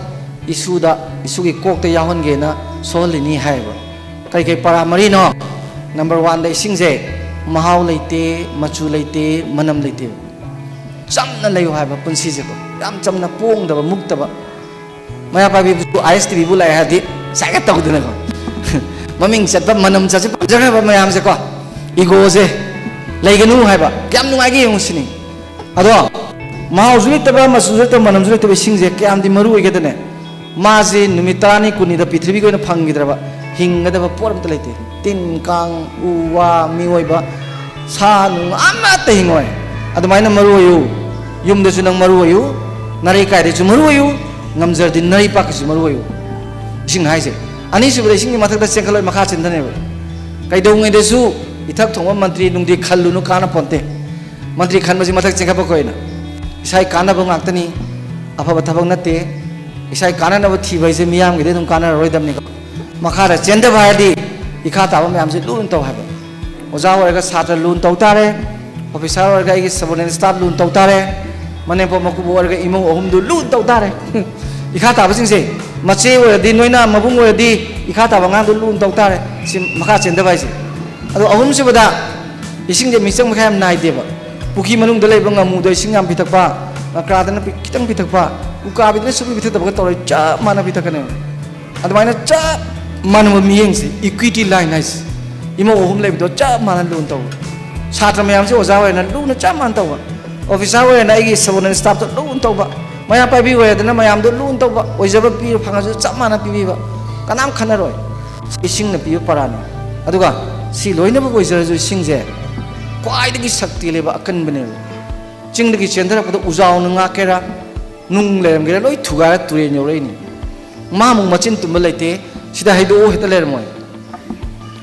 ꯏꯁꯨꯗ, ꯏꯁꯨꯒꯤ ꯀꯣꯛꯇ ꯌꯥꯎꯍꯟꯒꯦꯅ ꯁꯣꯛꯍꯜꯂꯤꯅꯤ" ꯍꯥꯏꯌꯦꯕ꯫ ꯀꯩ ꯀꯩ ꯄꯥꯔꯥ ꯃꯔꯤꯅꯣ? Number oneꯗ ꯏꯁꯤꯡꯁꯦ ꯃꯍꯥꯎ ꯂꯩꯇꯦ, ꯃꯆꯨ ꯂꯩꯇꯦ, ꯃꯅꯝ ꯂꯩꯇꯦ꯫ ꯆꯝꯅ ꯂꯩꯌꯨ ꯍꯥꯏꯕ ꯄꯨꯟꯁꯤꯁꯦꯀꯣ꯫ ꯌꯥꯝ ꯆꯝꯅ, ꯄꯣꯡꯗꯕ, ꯃꯨꯛꯇꯕ꯫ ꯃꯩꯔꯥ ꯄꯥꯏꯕꯤꯕꯨ, ꯑꯥꯏ ꯑꯦꯁ ꯇꯤ ꯚꯤꯕꯨ ꯂꯥꯛꯑꯦ ꯍꯥꯏꯔꯗꯤ ꯁꯥꯏꯒ ꯇꯧꯗꯅꯀꯣ꯫ ꯃꯃꯤꯡ ꯆꯠꯄ, ꯃꯅꯝ ꯆꯠꯁꯦ ꯄꯥꯝꯖꯈ꯭ꯔꯕ ꯃꯌꯥꯝꯁꯦꯀꯣ꯫ Egoꯁꯦ꯫ ꯂꯩꯒꯅꯨ ꯍꯥꯏꯕ꯫ ꯀꯌꯥꯝ ꯅꯨꯡꯉꯥꯏꯒꯦ ꯌꯦꯡꯉꯨ ꯁꯤꯅꯤ꯫ ꯑꯗꯣ ꯃꯍꯥꯎꯁꯨ ꯂꯩꯇꯕ, ꯃꯆꯨꯁꯨ ꯂꯩꯇꯕ, ꯃꯅꯝꯁꯨ ꯂꯩꯇꯕ ꯏꯁꯤꯡꯁꯦ ꯀꯌꯥꯝꯗꯤ ꯃꯔꯨ ꯑꯣꯏꯒꯦꯗꯅꯦ? ꯃꯥꯁꯦ ꯅꯨꯃꯤꯠ ꯇꯔꯥꯅꯤ ꯀꯨꯟꯅꯤꯗ ꯄ꯭ꯔꯤꯊꯤꯕꯤꯒꯤ ꯑꯣꯏꯅ ꯐꯪꯈꯤꯗ꯭ꯔꯕ ꯍꯤꯡꯒꯗꯕ ꯄꯣꯠ ꯑꯝꯇ ꯂꯩꯇꯦ꯫ ꯇꯤꯟ ꯀꯥꯡ, ꯎ ꯋꯥ, ꯃꯤꯑꯣꯏꯕ, ꯁꯥ ꯅꯨꯡ ꯑꯃꯠꯇ ꯍꯤꯡꯉꯣꯏ꯫ ꯑꯗꯨꯃꯥꯏꯅ ꯃꯔꯨ ꯑꯣꯏꯌꯨ꯫ ꯌꯨꯝꯗꯁꯨ ꯅꯪ ꯃꯔꯨ ꯑꯣꯏꯌꯨ, ꯅꯥꯔꯩ ꯀꯥꯏꯗꯁꯨ ꯃꯔꯨ ꯑꯣꯏꯌꯨ, ꯉꯝꯖꯔꯗꯤ ꯅꯥꯔꯩ ꯄꯥꯛꯀꯤꯁꯨ ꯃꯔꯨ ꯑꯣꯏꯌꯨ꯫ ꯏꯁꯤꯡ ꯍꯥꯏꯁꯦ꯫ ꯑꯅꯤꯁꯨꯕꯗ ꯏꯁꯤꯡꯒꯤ ꯃꯊꯛꯇ ꯆꯦꯟꯈꯠꯂꯣꯏ, ꯃꯈꯥ ꯆꯦꯟꯊꯅꯦꯕ꯫ ꯀꯩꯗꯧꯉꯩꯗꯁꯨ ꯏꯊꯛ ꯊꯣꯡꯕ ꯃꯟꯇ꯭ꯔꯤ ꯅꯨꯡꯗꯤ ꯈꯜꯂꯨꯅꯨ, ꯀꯥꯟꯅ ꯄꯣꯟꯇꯦ꯫ ꯃꯟꯇ꯭ꯔꯤ ꯈꯟꯕꯁꯤ ꯃꯊꯛ ꯆꯦꯟꯈꯠꯄ ꯀꯧꯏꯅ꯫ ꯏꯁꯥꯒꯤ ꯀꯥꯟꯅꯕ ꯉꯥꯛꯇꯅꯤ, ꯑꯐꯕ ꯊꯕꯛ ꯅꯠꯇꯦ꯫ ꯏꯁꯥꯒꯤ ꯀꯥꯟꯅꯅꯕ ꯊꯤꯕ ꯍꯥꯏꯁꯦ ꯃꯤꯌꯥꯝꯒꯤꯗꯤ ꯑꯗꯨꯝ ꯀꯥꯟꯅꯔꯔꯣꯏꯗꯕꯅꯤꯀꯣ꯫ ꯃꯈꯥꯗ ꯆꯦꯟꯊꯕ ꯍꯥꯏꯔꯗꯤ ꯏꯈꯥ ꯇꯥꯕ ꯃꯌꯥꯝꯁꯦ ꯂꯨꯅ ꯇꯧ ꯍꯥꯏꯕ꯫ ꯑꯣꯖꯥ ꯑꯣꯏꯔꯒ ꯁꯥꯇ꯭ꯔ ꯂꯨꯅ ꯇꯧ ꯇꯥꯔꯦ, ꯑꯣꯐꯤꯁꯥꯔ ꯑꯣꯏꯔꯒ ꯑꯩꯒꯤ subordinate staff ꯂꯨꯅ ꯇꯧ ꯇꯥꯔꯦ, ꯃꯅꯦꯝꯄꯣꯛ ꯃꯀꯨꯕꯣꯛ ꯑꯣꯏꯔꯒ ꯏꯃꯧ ꯑꯍꯨꯝꯗꯨ ꯂꯨꯅ ꯇꯧ ꯇꯥꯔꯦ꯫ ꯏꯈꯥ ꯇꯥꯕꯁꯤꯡꯁꯦ, ꯃꯆꯦ ꯑꯣꯏꯔꯗꯤ, ꯅꯣꯏꯅ ꯃꯕꯨꯡ ꯑꯣꯏꯔꯗꯤ ꯏꯈꯥ ꯇꯥꯕ ꯑꯉꯥꯡꯗꯨ ꯂꯨꯅ ꯇꯧ ꯇꯥꯔꯦ꯫ ꯁꯤ ꯃꯈꯥ ꯆꯦꯟꯊꯕ ꯍꯥꯏꯁꯦ꯫ ꯑꯗꯣ ꯑꯍꯨꯝꯁꯨꯕꯗ, ꯏꯁꯤꯡꯁꯦ ꯃꯤꯆꯪ ꯃꯤꯈꯥꯏ ꯌꯥꯝ ꯅꯥꯏꯗꯦꯕ꯫ ꯄꯨꯈ꯭ꯔꯤ ꯃꯅꯨꯡꯗ ꯂꯩꯕ ꯉꯥꯃꯨꯗꯣ ꯏꯁꯤꯡ ꯌꯥꯝ ꯄꯤꯊꯛꯄ, ꯉꯀ꯭ꯔꯥꯗꯅ ꯄꯤ-, ꯈꯤꯇꯪ ꯄꯤꯊꯛꯄ, ꯎꯀꯥꯕꯤꯗꯅ ꯁꯨꯛꯄꯤ ꯄꯤꯊꯛꯇꯕꯒ ꯇꯧꯔ ꯆꯞ ꯃꯥꯟꯅ ꯄꯤꯊꯛꯀꯅꯦꯕ꯫ ꯑꯗꯨꯃꯥꯏꯅ ꯆꯞ ꯃꯥꯟꯅꯕ ꯃꯤꯠꯌꯦꯡꯁꯦ, equity line ꯍꯥꯏꯁꯦ꯫ ꯏꯃꯧ ꯑꯍꯨꯝ ꯂꯩꯕꯗꯣ ꯆꯞ ꯃꯥꯟꯅ ꯂꯨꯅ ꯇꯧꯕ꯫ ꯁꯥꯇ꯭ꯔ ꯃꯌꯥꯝꯁꯦ ꯑꯣꯖꯥ ꯑꯣꯏꯔꯦꯅ ꯂꯨꯅ ꯆꯞ ꯃꯥꯟꯅ ꯇꯧꯕ꯫ ꯑꯣꯐꯤꯁꯥꯔ ꯑꯣꯏꯔꯦꯅ ꯑꯩꯒꯤ subordinate staffꯇ ꯂꯨꯅ ꯇꯧꯕ꯫ ꯃꯩꯔꯥ ꯄꯥꯏꯕꯤ ꯑꯣꯏꯔꯦꯗꯅ ꯃꯌꯥꯝꯗꯣ ꯂꯨꯅ ꯇꯧꯕ꯫ ꯑꯣꯏꯖꯕ ꯄꯤꯕ ꯐꯪꯉꯁꯨ ꯆꯞ ꯃꯥꯟꯅ ꯄꯤꯕꯤꯕ꯫ ꯀꯅꯥꯝ ꯈꯟꯅꯔꯣꯏ꯫ ꯏꯁꯤꯡꯅ ꯄꯤꯕ ꯄꯔꯥꯅꯤ꯫ ꯑꯗꯨꯒ ꯁꯤ ꯂꯣꯏꯅꯃꯛ ꯑꯣꯏꯖꯔꯁꯨ ꯏꯁꯤꯡꯁꯦ ꯈ꯭ꯋꯥꯏꯗꯒꯤ ꯁꯛꯇꯤ ꯂꯩꯕ ꯑꯀꯟꯕꯅꯦꯕ꯫ ꯆꯤꯡꯗꯒꯤ ꯆꯦꯟꯊꯔꯛꯄꯗ ꯎꯖꯥꯎꯅ ꯉꯥꯛꯀꯦꯔꯥ, ꯅꯨꯡ ꯂꯩꯔꯝꯒꯦꯔꯥ, ꯂꯣꯏ ꯊꯨꯒꯥꯏꯔ ꯇꯨꯔꯦꯟ ꯌꯧꯔꯛꯏꯅꯤ꯫ ꯃꯥꯃꯨꯛ ꯃꯆꯤꯟ ꯇꯨꯝꯕ ꯂꯩꯇꯦ꯫ ꯁꯤꯗ ꯍꯩꯗꯣꯛꯑꯣ ꯍꯦꯛꯇ ꯂꯩꯔꯝꯃꯣꯏ꯫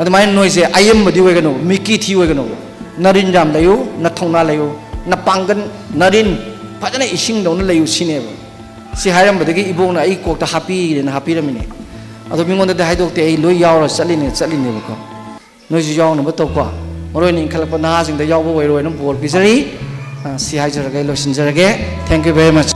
ꯑꯗꯨꯃꯥꯏꯅ ꯅꯣꯏꯁꯦ ꯑꯌꯦꯝꯕꯗꯤ ꯑꯣꯏꯒꯅꯨ, ꯃꯤꯀꯤ ꯊꯤ ꯑꯣꯏꯒꯅꯨ꯫ ꯅꯔꯤꯟ ꯌꯥꯝ ꯂꯩꯌꯨ, ꯅꯊꯧꯅꯥ ꯂꯩꯌꯨ, ꯅꯄꯥꯡꯒꯜ, ꯅꯔꯤꯟ ꯐꯖꯅ ꯏꯁꯤꯡꯗꯧꯅ ꯂꯩꯌꯨ ꯁꯤꯅꯦꯕ꯫ ꯁꯤ ꯍꯥꯏꯔꯝꯕꯗꯒꯤ ꯏꯕꯣꯛꯅ ꯑꯩ ꯀꯣꯛꯇ ꯍꯥꯞꯄꯤꯔꯦꯅ ꯍꯥꯞꯄꯤꯔꯝꯃꯤꯅꯦ꯫ ꯑꯗꯣ ꯃꯤꯉꯣꯟꯗꯗꯤ ꯍꯥꯏꯗꯣꯛꯇꯦ, ꯑꯩ ꯂꯣꯏ ꯌꯥꯎꯔ ꯆꯠꯂꯤꯅꯦ, ꯆꯠꯂꯤꯅꯦꯕꯀꯣ꯫ ꯅꯣꯏꯁꯨ ꯌꯥꯎꯅꯕ ꯇꯧꯀꯣ꯫ ꯃꯔꯨ ꯑꯣꯏꯅ ꯏꯟꯈꯠꯂꯛꯄ ꯅꯍꯥꯁꯤꯡꯗ ꯌꯥꯎꯕ ꯑꯣꯏꯔꯣ ꯍꯥꯏꯅ ꯕꯣꯔ ꯄꯤꯖꯔꯤ꯫ ꯑ, ꯁꯤ ꯍꯥꯏꯖꯔꯒ ꯑꯩ ꯂꯣꯏꯁꯤꯟꯖꯔꯒꯦ꯫ Thank you very much꯫